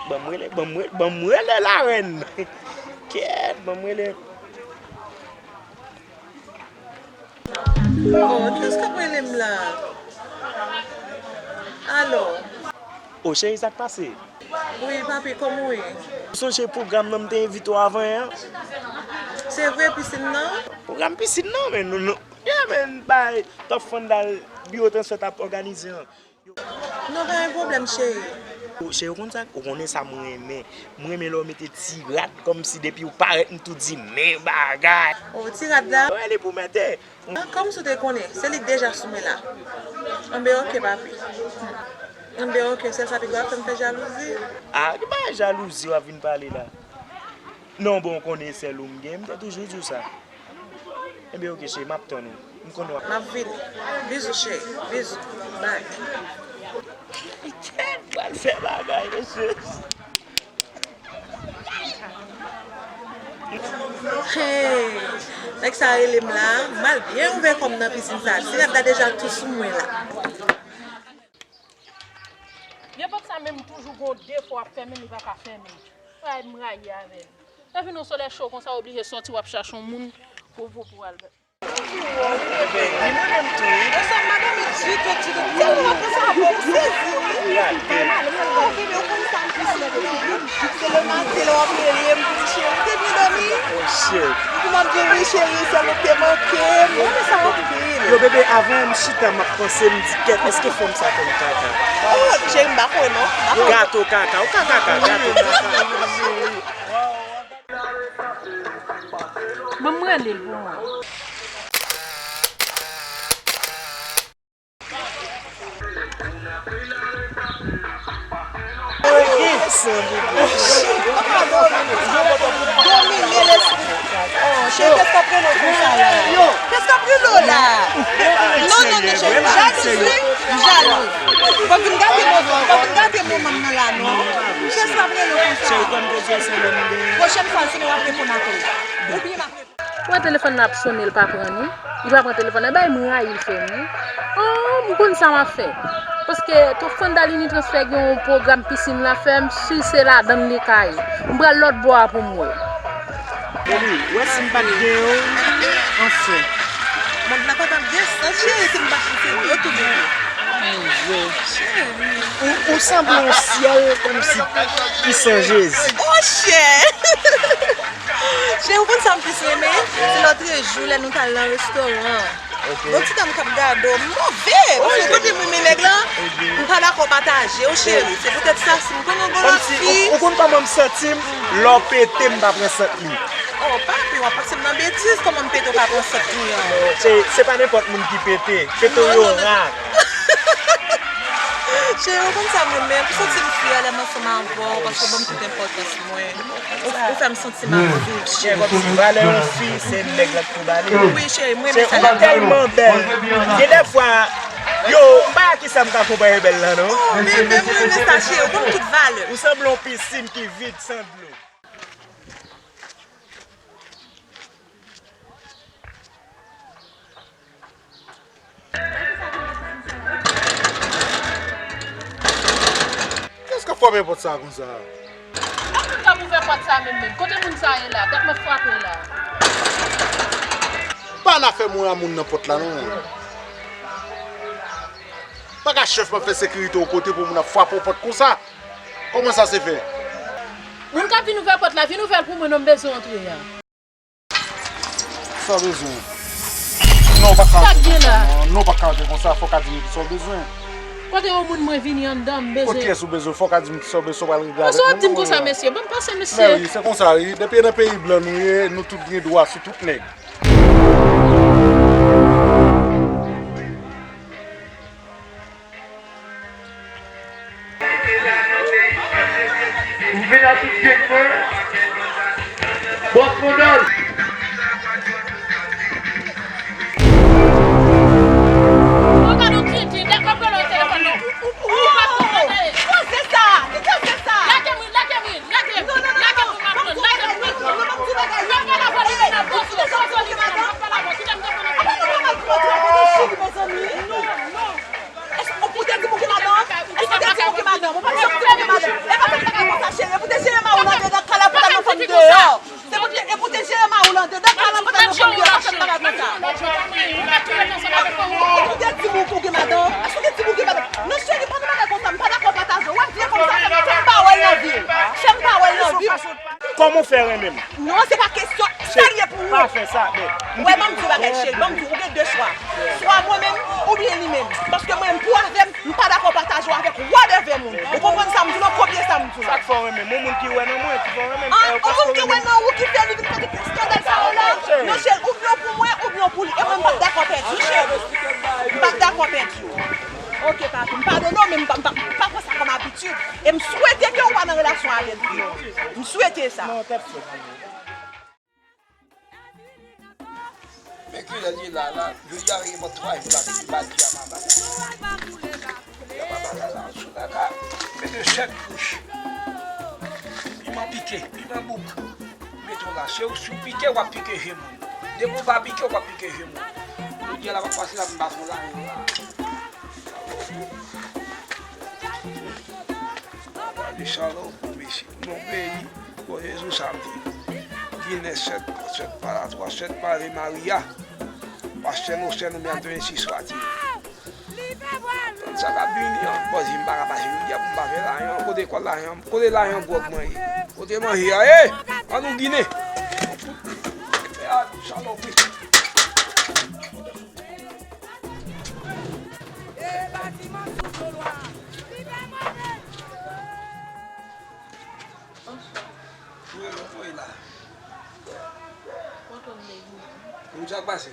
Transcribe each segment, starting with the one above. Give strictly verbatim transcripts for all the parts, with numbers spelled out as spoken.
Ban m rele, ban m rele, ban m rele larèn. Kèt, ban m rele. Oh, kiyès k ap rele m la? Alo? Oh, cheri, sa k pase? Wi, papi, kòman w ye? Ou sonje pwogram nan m te envite w avan yè an? Se vre, pisin nan? Pwogram pisin nan, men nou, nou, yeah, men, bay, Top Fondal, biwo transfè t ap òganize an. Non, pa gen pwoblèm, cheri. Ou, cheri, ou konn sa, ou konnen sa mwen renmen. Mwen renmen lè w mete ti rad, kòmsi depi ou parèt, m tou di, men bagay. Oh, ti rad la? Wi, li pou mete. Ah, kòmsi w te konnen, se li k deja sou mwen la. Anben, oke, papi. Anben, oke, sèl sa pi gwo ap fè m fè jalouzi. Ah, ki bagay jalouzi w ap vin pale la? Non, bon, ou konnen sèl ou m gen, m te toujou di w sa. Enben, oke, cheri, m ap tann ou. M konnen w ap. M ap vini. Bizou, cheri. Bizou. Bay. Pral fè bagay, mesye. Hey, nèg sa rele m la, m al byen ouvè kò m nan pisin sa. Ti rad la deja tou sou mwen la. Vye pòt sa menm toujou gon defo ap fèmen, li pa ka fèmen. Ay, m rayi avè l. Lè vin yon solèy cho konsa, w oblije sòti, w ap chache yon moun pou, pou, pou al. Enben, li mwen menm tou, wi. Konsa, m pa dòmi ditou, ditou. Tèlman konsa, bon, m sezi, wi. Gade. Bon, bebe, ou konn sa m plis renmen, wi. Se le maten, lè w ap rele m, pou di, cheri, ou te byen dòmi? Oh, shit. Epi m ap di w, wi, cheri, sèl ou te manke m. Ou renmen sa anpil. Yo, bebe, avan m chita, m ap panse, m di, kèt, èske fanm sa konn kaka? Oh, cheri, m pa konnen, non. M pa konnen. Gato kaka, ou ka kaka, gato kaka. Ban m rele l pou mwen. Domine lespri. Oh, cheri, kès k ap rele w konsa la? Kès k ap rele w la? Non, non, non, cheri, jalouzi, jalouzi. Fòk vin gate moman, fòk vin gate moman m nan la, non. Kès k ap rele w konsa? Pwochèn fwa, se mwen w ap reponn apèl. Oubyen m ap reponn. Wè telefòn nan ap sonnen, l pa pran ni. Li pa pran telefòn nan, bay m rayi l fè m wi. Oh, m konn sa m ap fè. Paske Top Fondalini Transfè gen yon pwogram pisin l ap fè, m si se ladan l li ka ye. M pral lòt bò a pou m wè. Baby, wè si m pa t gen yo, anfen. Mond la pa t ap gen sans, cheri, si m pa t gen yo tou, bebe. Cheri. Ou, ou sanble yon syèl kòmsi ki san Jezi. Oh, chè! Cheri, ou konn sa m plis renmen? Se lòtrejou, lè nou t al nan restoran. Ok. Gon ti dam k ap gade w, move! Paske kote m renmen nèg lan, m pa dakò pataje w, cheri. Se poutèt sa, si m konn yon gon lòt fi. Ou, ou konn kòman m santi m? Lè w pete, m pa pran sant li. Oh, papi, w ap pase m nan betiz, kòman m pete, w pa pran sant li an? Se, se pa nenpòt moun ki pete. Pete w yo ra. Cheri, ou konn sa m renmen, pou santi m fyè lè m ansanm avè w, paske w ban m tout enpòtans mwen. Ou, ou fè m santi m ap viv, cheri. Kòmsi valè yon fi, se nèg la k tou ba li. Wi, cheri, mwen renmen sa. Ou tèlman bèl. Gen de fwa, yo, m pa wè kisa m ka konpare bèl la, non. Oh, men, men, mwen renmen sa, cheri. Ou ban m tout valè. Ou sanble yon pisin ki vid, san dlo. Kiyès k ap frape pòt sa a konsa? Ak moun k ap ouvè pòt sa a menm menm? Kote moun sa a ye la? Dat m ap frape la. Pa nan afè mwen a moun nan pòt la non. Pa ka chèf m ap fè sekirite yon kote pou moun ap frape yon pòt konsa. Kòman sa se fè? Moun k ap vin ouvè pòt la, vin ouvè l pou mwen non, m bezwen antre a. Sa w bezwen? Non, w pa ka antre konsa non. Non, w pa ka antre konsa, fò w ka di m kisa w bezwen. Kote yon moun mwen vini anndan, m bezwen. Kot kiyès ou bezwen? Fò w ka di m kisa w bezwen, sa w pral regle avèk moun mwen yo a. Sa w ap di m konsa, mesye? Ban m pase, mesye. Mè wi, se konsa wi. Depi nan peyi blan nou ye, nou tout gen dwa sou tout nèg. M vin ak tout gang mwen. Bòs Fondal. Ou gad yon tenten, nèg mwen pran nan telefòn nan. Ou pa konprann anyen. Poze sa. Ki koze sa? Lage m wi, lage m wi, lage m. Lage m pou m ap pran, lage m pou m ap pran. M ap pran nan vòlè nan bòs yo, bòs yo, kite m nan, m ap pale avè w, kite m nan. Apa nou pa mal pou mwen di la pou nou chili, mezanmi? Non, non. Èske ou te di pou ki madan? Èske ou te di pou ki madan? Ou pa t janm di pou ki madan. E pa fè bagay konsa, cheri. Kòman w fè renmen m? Non, se pa kesyon sa l ye pou ou. Pa fè sa, bèt. Wè, ban m di w bagay, cheri, ban m di w, ou gen de chwa. Swa mwen menm, oubyen li menm. Paske mwen menm, pou avè m, m pa dakò pataje w avèk whatever moun. Ou konprann sa m di w la, kopye sa m di w la. Sa k fè w renmen m? Yon moun ki wè nan mwen, ki fè w renmen m. Ah, yon moun ki wè nan ou, ki fè li vin fè tout eskandal sa yo la. Non, cheri, oubyen w pou mwen, oubyen w pou li. E mwen, m p ap dakò pèdi w, cheri. M p ap dakò pèdi w. Ok, papi, m padone w, men m pa, m pa, m pa pran sa kòm abitid. E m swete ke w pa nan relasyon avè l. M swete sa. Non, tèt fèt. Men kilè l ye la, la, jodi a gen bon twa jou la depi m pa di a pa bagay. Di a pa bagay la, sou kaka, mete sèt kouch. Piman pike, piman bouk. Mete w la, se w, si w pike, w ap pike je moun. Depi w pa pike, w ap pike je moun. Jodi a la, m ap pase la, m pa fè lajan la. Gade sa lòk, mesye. Nan peyi, bon, Jezi sa m di. Ginen sèt, sèt pa la twa, sèt pa le Maria. Pastè nou, sè nou, byen antre si swati. Tann sa k ap vini an, bòzi m pa ka pase jodi a pou m pa fè lajan. Kote kòb lajan, kote lajan gwòg mwen ye? Kote manje a ye? Ann nou Ginen. Salopri. Wi, mwen la. Kote w m te vin? Moun sa k pase?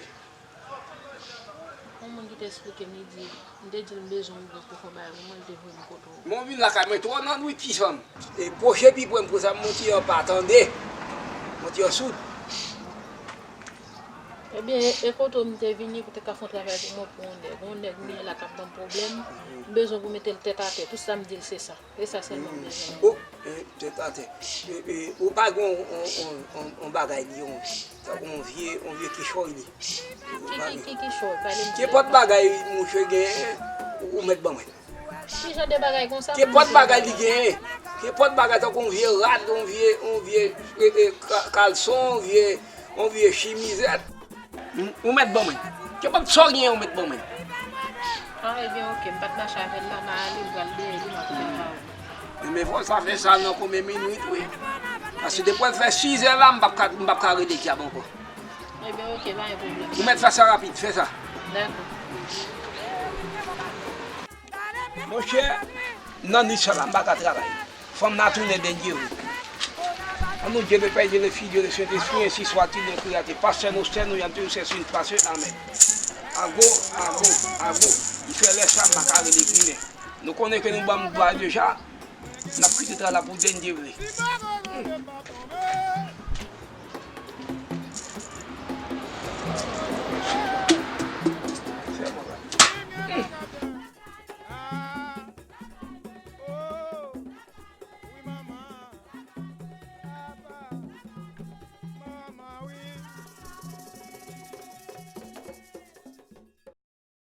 Yon moun ki te esplike m, li di, m te di l m bezwen yon gwo koufon bagay pou mwen, li te voye m kote w. Mwen vin lakay mwen twò nan nwit, ti fanm. E pwoche pi pre m konsa, m monte an pa tande. Monte an soud. Ebyen, e kote w m te vini pou te ka fè yon travay pou mwen pou yon nèg. Yon nèg m ye la k ap ban m pwoblèm. M bezwen pou mete l tèt atè. Tout sa m di l se sa. E sa sèlman m bezwen nan vi. Oh, e, tèt atè. E, e, ou pa gen yon, yon, yon, yon, yon bagay li, yon, tankou yon vye, yon vye kichòy li. Ki, ki, ki kichòy? Pale m. Kenpòt bagay mouche genyen, ou, ou mèt ban mwen. Ki jan de bagay konsa? Kenpòt bagay li genyen. Kenpòt bagay tankou yon vye rad, yon vye, yon vye, e, e, ka-, kalson, yon vye, yon vye chimizèt. Ou, ou mèt ban mwen. Kenpòt sa w genyen ou mèt ban mwen. Ah, ebyen, oke, m pa t mache avè l la, m a ale, m pral dèyè li, m ap fè pa ou. Men fò sa fè sa nan konbyen minit, wi. Paske depi w fè sizè la, m p ap ka, m p ap ka rele dyab ankò. Ebyen, oke, pa gen pwoblèm. Ou mèt fè sa rapid, fè sa. Dakò. Monchè, nan nich sa la, m pa ka travay. Fanm nan tounen dènye wi. An nou Dye le Pè, Dye le Fis, Dye le Sentespri, ensi swa-t-il, le Kreatè. Pastè nou, sè nou, y a toujours une place, amèn. Ago, ago, ago. M fè lè sa, m pa ka rele Ginen. Nou konnen ke nou ban m dwa deja. N ap kite travay la pou dènye vle. Hmm.